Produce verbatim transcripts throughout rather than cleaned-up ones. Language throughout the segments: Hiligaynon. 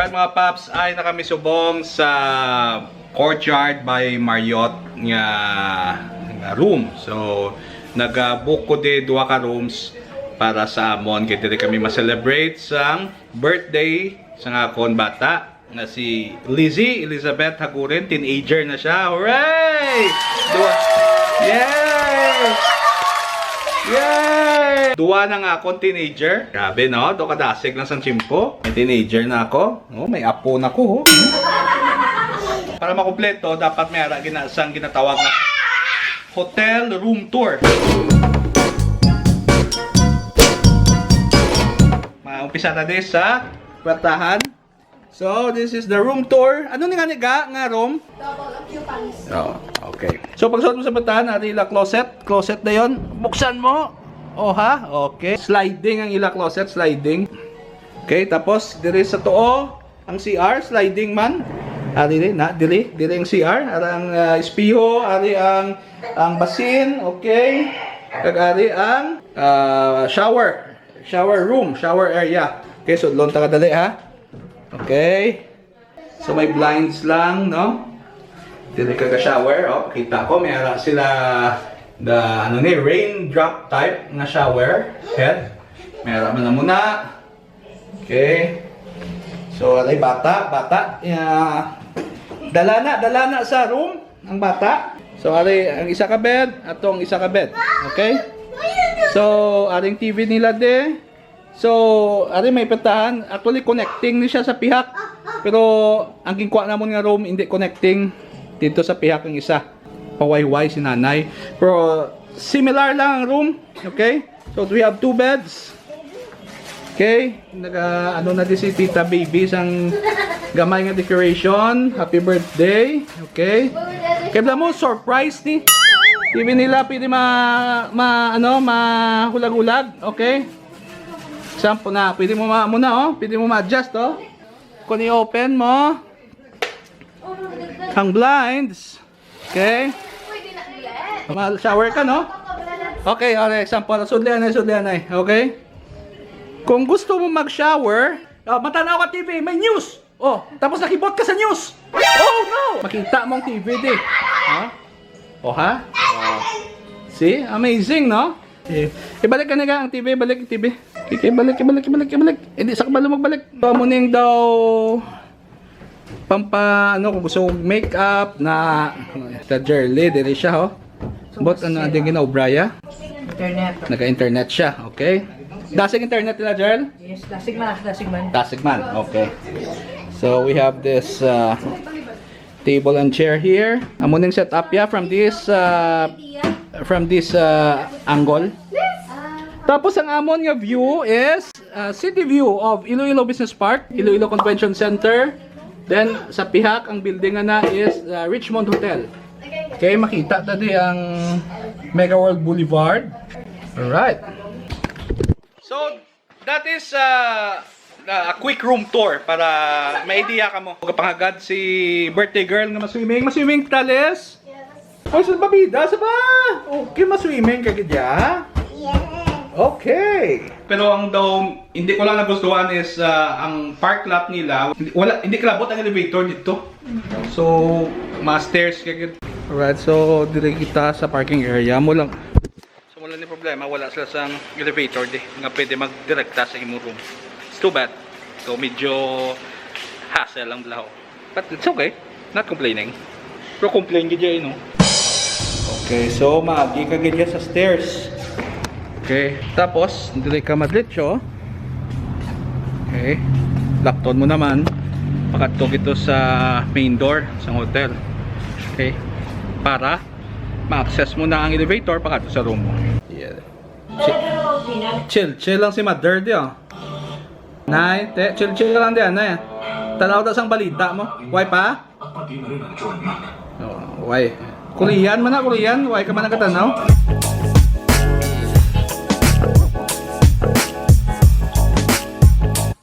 Mga paps, ari na kami subong sa Courtyard by Marriott nga, nga room. So, nag-book ko di duha ka rooms para sa amon kay diri kami ma-celebrate sang birthday sang akon bata nga si Lizzie Elizabeth Hagurin. Teenager na siya. Hooray! Duha. Yay! Yay! Duha na nga akon teenager. Grabe, no? Do kadasig lang sang tiyempo. May teenager na ako. Oh, may apo na ko, oh. Para makumpleto, dapat may ara gina sang ginatawag nga hotel room tour. Maumpisa na di sa kwartahan. So, this is the room tour. Ano ni nga ni ga nga room? Double occupants. Oh, okay. So, pagsuot mo sa batahan, ari ila closet. Closet na yon. Buksan mo. Oh, ha? Okay. Sliding ang ila closet, sliding. Okay, tapos diri sa tuo, ang C R, sliding man. Ari rin, na, diri, diri ang C R. Ari ang ah, espeho, ari ang ang basin, okay. Kag ari ang ah, shower. Shower room, shower area. Okay, sudlon ta kadali ha. Okay. So may blinds lang, no? Dili ka ga-shower, oh. Kita ko may ara sila the ano ni raindrop type nga shower head. May ara man na muna. Okay. So ari bata, bata. Yeah. Dala na, dala na sa room ang bata. So ari ang isa ka bed, ato ang isa ka bed. Okay? So ari ang T V nila de. So, ari may petahan. Actually, connecting ni siya sa pihak. Pero ang ginkuha namon nga room, hindi connecting dito sa pihak ang isa. Pawayway si nanay. Pero similar lang ang room. Okay? So, we have two beds. Okay? Naga, ano na di si Tita Baby sang gamay nga decoration. Happy birthday. Okay? Kaya mo, surprise ni T V nila, pwede ma, ma, ano, mahulag-hulag. Okay? Sample na, pwede mo ma-, muna, oh. Pwede mo ma-adjust, oh. Kung i-open mo, ang blinds. Okay? Ma-shower ka, no? Okay, okay. Sample, sudlian na, sudlian na. Okay? Kung gusto mo mag-shower, ah, matanaw ka T V, may news! Oh, tapos nakibot ka sa news. Oh no! Makita mo ang T V di. Ha? Oh, ha? Oh. See? Amazing, no? Eh, ibalik ka na ga ang T V, balik ang T V. Okay, balik, balik, balik, balik. Hindi sa kabalo magbalik. Amo ning daw pampa ano kung gusto mag makeup na sa Jerly, diri siya, oh. But ano ang ginaobra ya? Internet. Naka-internet siya, okay. Dasig internet nila, Jerl? Yes, dasig man, dasig man. Dasig man, okay. So we have this uh, table and chair here. Amo ning setup ya from this uh, from this uh, angle. Tapos ang amon nga view is uh, city view of Iloilo Business Park, Iloilo Convention Center. Then sa pihak ang building na is uh, Richmond Hotel. Okay, makita ta di ang Mega World Boulevard. Alright. So that is uh, a quick room tour para may idea kamo. Kapangagad si birthday girl nga maswimming. Maswimming, Talis? Oy, sa babida sa ba? Okay, maswimming ka gid ya? Yes. Okay. Pero ang daw hindi ko lang nagustuhan is ah, ang park lot nila, hindi, wala, hindi kalabot ang elevator dito. So, mga stairs ka gid. Alright, so dire kita sa parking area mo lang. So, wala ni problema, wala sila sang elevator di nga pwede magdirekta sa imong room. It's too bad. So, medyo hassle lang bala ho. But it's okay. Not complaining. Pero complain gid ya, no? Okay, so maagi ka gid ya sa stairs. Okay, tapos dili ka madretso. Okay. Lakton mo naman. Pakadto gito sa main door sa hotel. Okay. Para ma-access mo na ang elevator pakadto sa room mo. Yeah. Chill, chill, chill lang si Mother di, oh. Nay, te, chill, chill lang di, nay. Tanaw ta sang balita mo. Why pa? Oh, why? Korean man na, Korean. Why ka man nagkatanaw?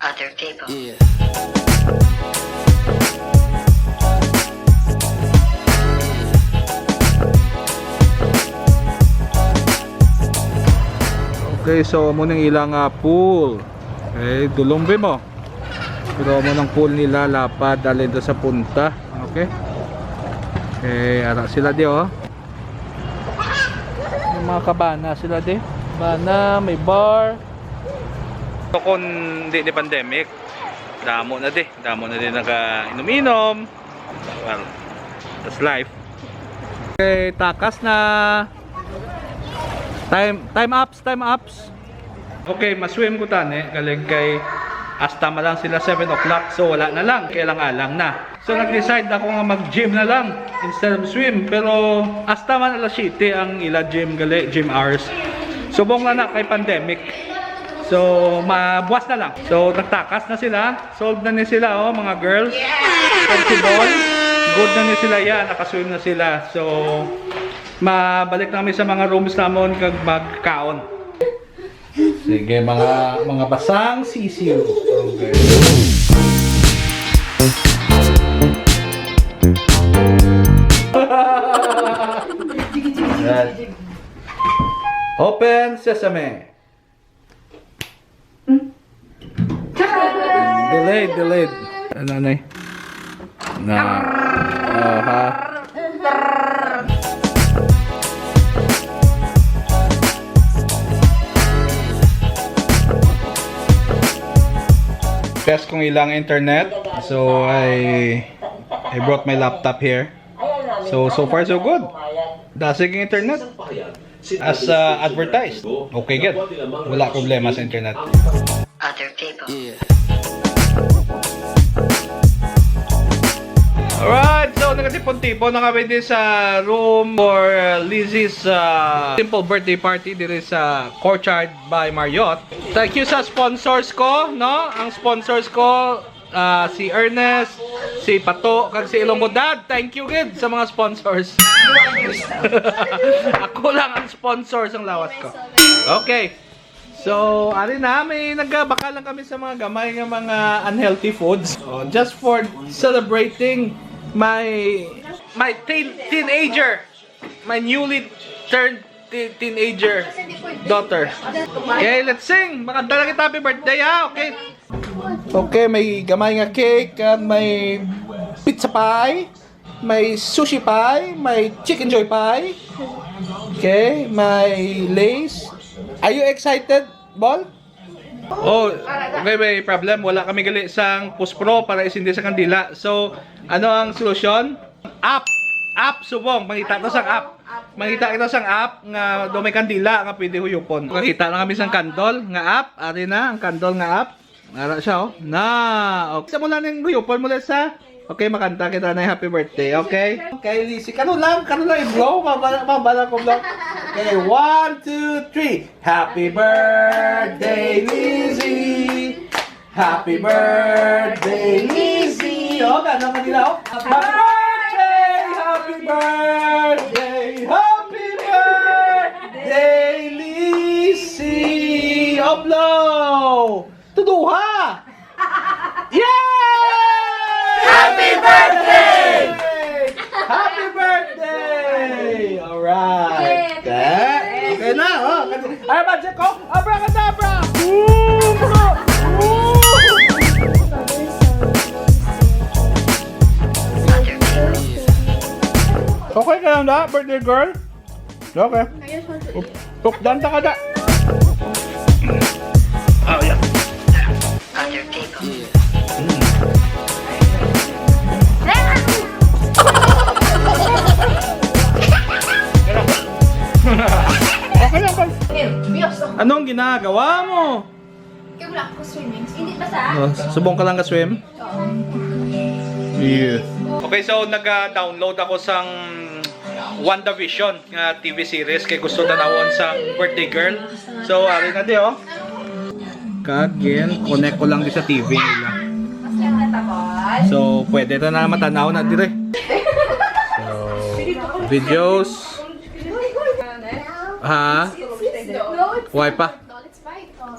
Other people. Yeah. Okay, so amo ning ilang ah, pool. Okay, dulong bi mo. Pero mo ng pool nila, lapad, dali do sa punta. Okay. Eh, ara sila di, oh. May mga kabana sila di. Bana, may bar. So, kung di ni pandemic, damo na di. Damo na di nagainom-inom. Well, that's life. Okay, takas na. Time, time ups, time ups. Okay, maswim ko tani. Galing kay hasta man lang sila seven o'clock. So, wala na lang. Kailang-alang na. So, nag-decide ako nga mag-gym na lang instead of swim. Pero hasta man alas siyete ang ila gym gali, gym hours. Subong na na kay pandemic. So, mabuwas na lang. So, nagtakas na sila. Solve na ni sila, oh, mga girls. Flexible. Good na ni sila yan. Nakaswim na sila. So, mabalik na kami sa mga rooms namon kag magkaon. Sige, mga mga basang sisiw. Okay. Yan. Open sesame. Delayed, delayed. Ano na eh? Na. Aha. Test kong ilang internet. So I I brought my laptop here. So so far so good. Dasig ang internet. As uh, advertised. Okay, good. Wala problema sa internet. Other people. Alright, so nagatipon-tipon na kami din sa room for uh, Lizzie's uh, simple birthday party diri sa Courtyard by Marriott. Thank you sa sponsors ko, no? Ang sponsors ko, ah, si Ernest, si Pato, kag si Ilonggo. Dad, thank you gid sa mga sponsors. Ako lang ang sponsor sang lawas ko. Okay. So, ari na, may nagbakal lang kami sa mga gamay nga mga unhealthy foods. Oh, just for celebrating my my teen, teenager, my newly turned te- teenager daughter. Okay, let's sing. Makanta lang kita happy birthday, ha? Okay. Okay, may gamay nga cake, kag may pizza pie, may sushi pie, may chicken joy pie. Okay, may lace. Are you excited, Bol? Oh, okay, may problem. Wala kami gali sang puspro para isindi sa kandila. So, ano ang solusyon? App. App, subong. Mangita ta sang app. Mangita kita sang app nga do may kandila nga pwede huyupon. Makakita na kami sang candle nga app. Ari na ang candle nga app. Ara siya, oh. Na. Okay. Sa mula ning huyupon mula sa. Okay, makanta kita na happy birthday. Okay? Okay, Lizzie. Kano lang, kano lang i-blow. Mabala, mabala ko blow. Okay, one, two, three. Happy birthday, Lizzie. Happy birthday, Lizzie. Oh, ganda pa nila, oh. Happy birthday, happy birthday, happy birthday, Lizzie. Oh, blow. Tuduha. Yay! Happy birthday! Happy birthday! Alright. Okay na, oh. Ay, magic ko. Abracadabra! Okay ka lang da, birthday girl? Okay. Up, up, danta ka da. Oh, yeah. Okay lang, Pal. Anong ginagawa mo? Kaya wala ako swimming. Hindi ba sa? Oh, subong ka lang ka swim? Yeah. Okay, so nag-download ako sang WandaVision nga T V series kay gusto tanawon sang birthday girl. So, ari na di, oh. Kag gin-connect ko lang di sa T V nila. So, pwede na na matanaw na dire. So, videos. Ha? Why pa?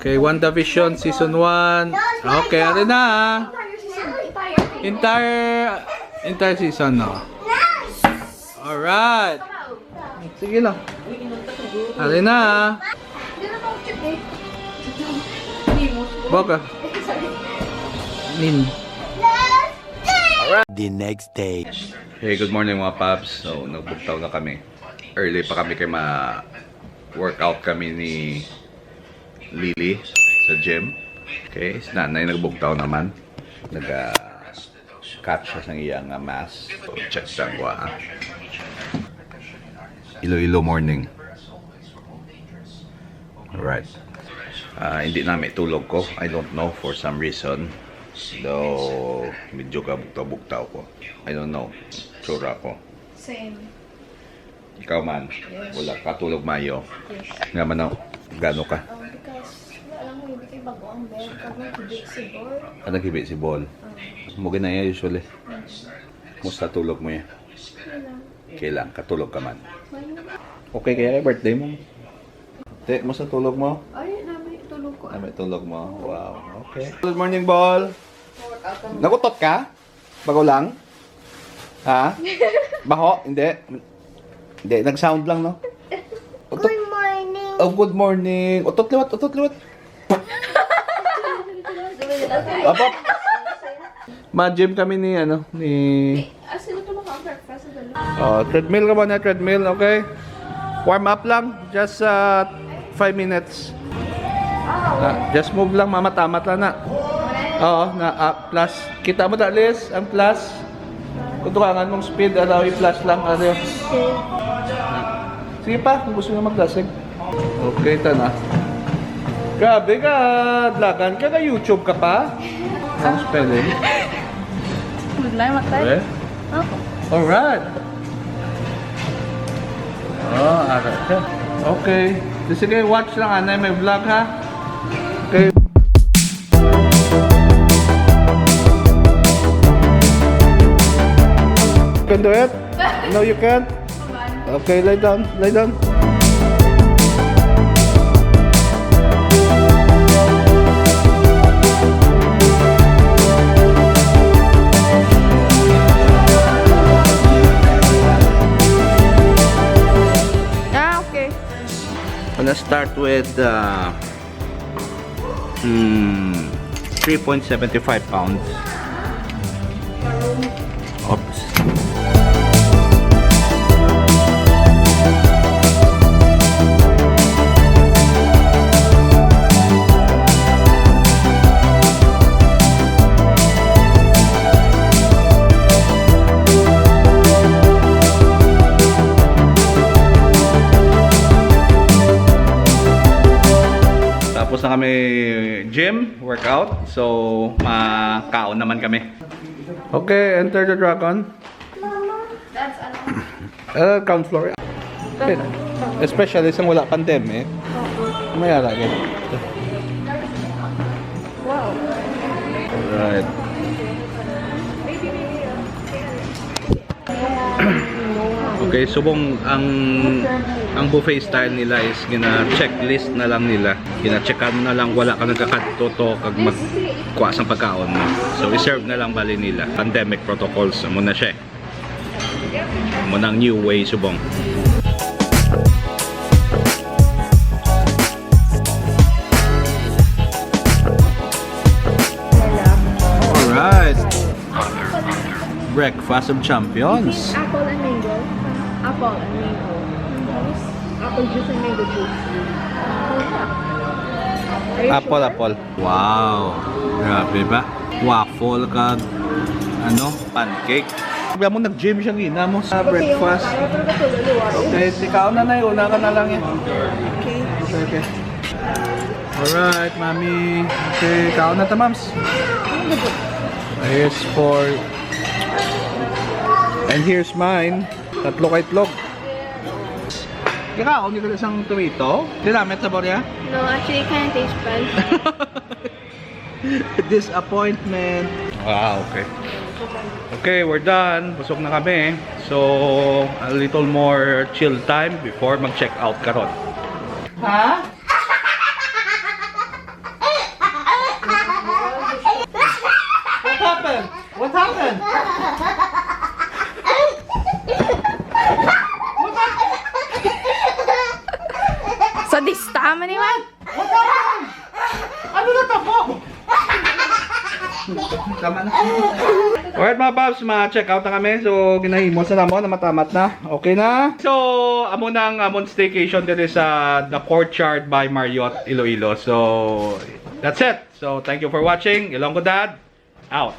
Okay, WandaVision season one. Okay, ari na. Entire, entire season, no? Alright. Sige lang. Ari na. Boka. The next day. Hey, good morning, mga paps. So, nagbugtaw na kami. Early pa kami kay ma-workout kami ni Lily sa gym. Okay, si nanay nagbugtaw naman. Naga-catch siya sa iya nga mask. So, check sa ko, ha. Iloilo morning. Right. Ah, hindi na may tulog ko. I don't know, for some reason. Though, medyo kabugtaw-bugtaw ko. I don't know. Tsura ko. Same. Ikaw man, yes, wala ka tulog mayo. Yes. Nga man na, gano ka? Oh, because, wala lang, hindi kay bago ang bed. Kag naghibi si Bol. Ah, naghibi si Bol. Ah. Mo ginaya usually. Mm. Musta tulog mo ya? Okay lang. Okay lang, katulog ka man. Fine. Okay, kaya kay birthday mo. Te, musta tulog mo? Ay, na may tulog ko. Na may tulog mo? Wow, okay. Good morning, Bol. Nagutot ka? Bago lang? Ha? Baho? Hindi. Hindi, nag-sound lang, no? Utot. Good morning. Oh, good morning. Utot liwat, utot liwat. Apa? Ma-gym kami ni, ano, ni... Ah, sino to maka-breakfast sa dalawa? Oh, treadmill ka ba na, treadmill, okay? Warm up lang, just, uh, five minutes. Ah, just move lang, mamat-amat lang na. Oo, na, ah, plus. Kita mo ta, Liz, ang plus? Kung tukangan mong speed, ano, i-plus lang, ano. Sige pa, kung gusto nyo maglasig. Okay, ta na. Grabe ka, dalagan ka, na YouTube ka pa? Ang spelling? Good night, Matay. Eh? Opo. Alright. Oh, ara siya. Okay. Di sige, watch lang, anay, may vlog, ha? Okay. Can do it? No, you can't? Okay, lie down, lie down. Ah, okay. Gonna start with, uh, hmm, three point seven five pounds. Oops. Tapos na kami gym, workout. So, makaon naman kami. Okay, Enter the Dragon. That's ano? Uh, ground floor. Especially sa wala pandemic. May ara gid. Wow. Alright. Okay, subong ang, ang buffet style nila is gina-checklist na lang nila. Gina-checkan na lang, wala ka nagkakadto to kag magkuha sang pagkaon mo. So, i-serve na lang bali nila. Pandemic protocols, amo na siya eh. Amo na ang new way subong. Alright. Breakfast of champions. Apple and mango. Apple and mango. Apple juice and mango juice. Are you sure? Apple, apple. Wow. Grabe ba? Waffle kag, ano, pancake. Sabi mo, nag-gym siya gina mo sa breakfast. Okay, ikaw na na, una ka na lang yan. Okay. Okay, okay. Alright, mami. Okay, kaon na ta, mams. Here's for, and here's mine. Tatlo ka itlog. Ikaw, hindi ka isang tomato? Dinamit sa Boria? No, actually, kind of taste bad. Disappointment. Ah, okay. Okay, we're done. Busog na kami. So, a little more chill time before mag-check out karon. Ha? What happened? What happened? What happened? Sadista man ni man. What happened? Ano na to? Alright, mga paps, ma-check out na kami. So, ginahimo sa namo na matamat na. Okay na. So, amo na ang amon staycation diri sa The Courtyard by Marriott Iloilo. So, that's it. So, thank you for watching. Ilonggo Dad, out.